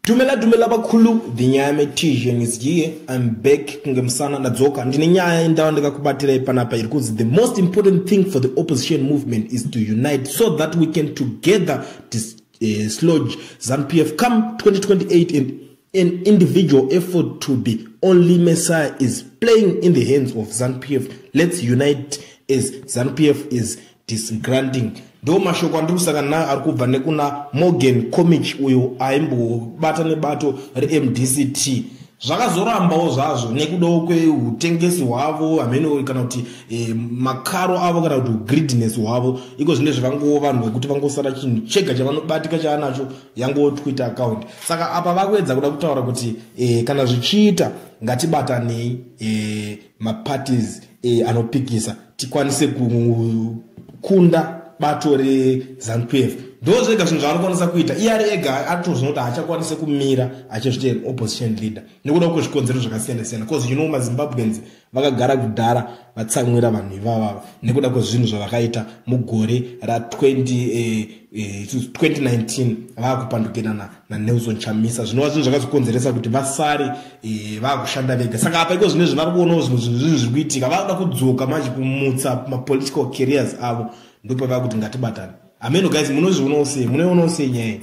Dumela, dumela bakhulu, the nyaya Tijan is here. I'm back kunge musana ndadzoka. Ndine nyaya indava ndakakubatirai panapa iri kunzi the most important thing for the opposition movement is to unite so that we can together dislodge ZANU-PF come 2028, and an individual effort to be only messiah is playing in the hands of ZANU-PF. Let's unite as ZANU-PF is disgranting. Ndo mashoko andiri kusangana nayo ari kubva nekuna Morgan Komichi, uyo aimbobata nebato reMDCT. Zvakazorambawo zvazvo nekudawo kweutengesi hwavo, hamene kana kuti makaro avo kana kuti ugreediness hwavo. Iko zvine zvavangoo vanhu vekuti vangosara chinhu chega chavanobatika chaanacho yango Twitter account. Saka apa vakuedza kuda kutaura kuti kana zvichiita, ngatibatanei maparties anopikisa, tikwanise kukunda bato reZANU-PF. Ndo zvega zvinhu zvaanokwanisa kuita. Iye ari ega atozvona kuti haachakwanisi kumira achizviti an opposition leader nekuda kwezvikonzero zvakasiyana siyana, because maZimbabweans vakagara kudhara vatsamwira vanhu ivavava nekuda kwezvinhu zvavakaita mugore ra2019, vaakupandukirana naNelson Chamisa, zvinova zvinhu zvakazokonzeresa kuti vasare vaakushanda vega. Saka apa iko zvinezvi vari kuonawo zvimwe zvinhu, zvinhu zviri kuitika, vakuda kudzoka manje kumutsa mapolitical careers avo. Ndopava kuti ngatibatane. Ameno guys, munozvionawo sei? Munoionawo sei nyaya iyi?